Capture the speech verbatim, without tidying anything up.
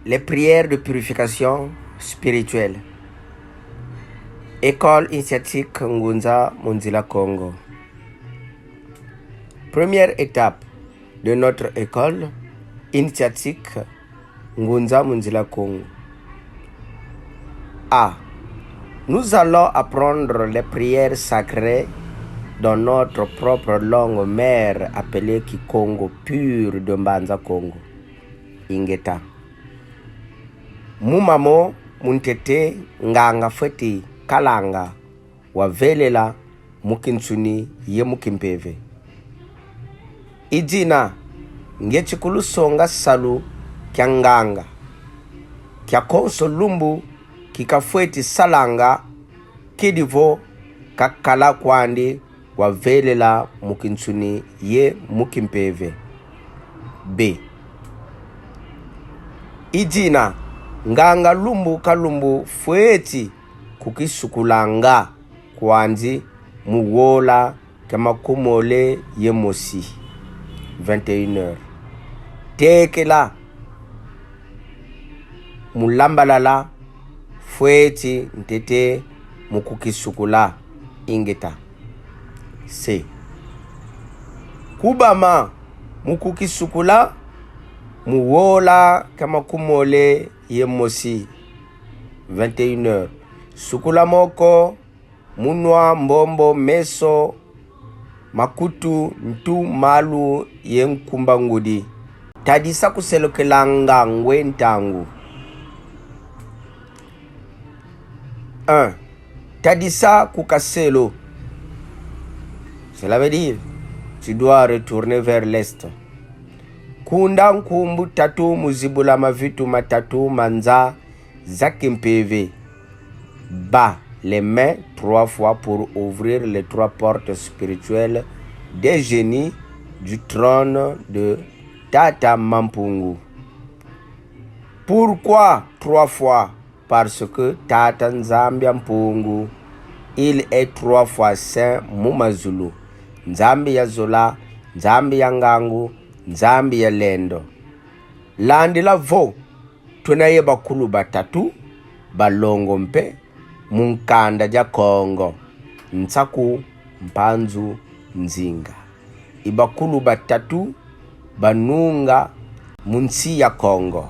Les prières de purification spirituelle. École initiatique Ngunza mu Nzila Kongo. Première étape de notre école initiatique Ngunza mu Nzila Kongo. A. Nous allons apprendre les prières sacrées dans notre propre langue mère appelée Kikongo pur de Mbanza Kongo. Ingeta. Mu mamo mu ntete nganga fweti kalanga wavelela mu kinsuni ye mu kimpeve. I dina, ngieti kulusonga salu kia nganga. Kia konso lumbu ki kafweti salanga, kidi vo kakala kwandi wavelela mu kinsuni ye mu kimpeve. B. I dina, nganga lumbu ka lumbu fweti kukisukulanga kwandi mu wola kia makumole ye mosi, vingt et une heures. Tekela mu lambalala fweti ntete mu kukisukula. Ingeta. C. Kubama mu kukisukula mu wola kia makumole ye mosi, vingt et une heures. Sukula moko, munwa, mbombo, meso, makutu, ntu, malu ye nkumba ngudi. Tadisa kuselukelanga ngwe ntangu. Un. Tadisa ku kaselo. Cela veut dire, tu dois retourner vers l'est. Kunda nkumbu tatu mu zibula mavitu matatu ma nza za kimpeve. Bats les mains trois fois pour ouvrir les trois portes spirituelles des génies du trône de Tata Mampungu. Pourquoi trois fois? Parce que Tata Nzambi ya Mpungu, il est trois fois saint mu mazulu: Nzambi ya zola, Nzambi ya ngangu, Nzambi ya lendo. Landila vo tuna ye bakulu batatu balongo mpe mu nkanda dia Kongo: Nsaku, Mpanzu, Nzinga. I bakulu batatu banunga mu nsi ya Kongo.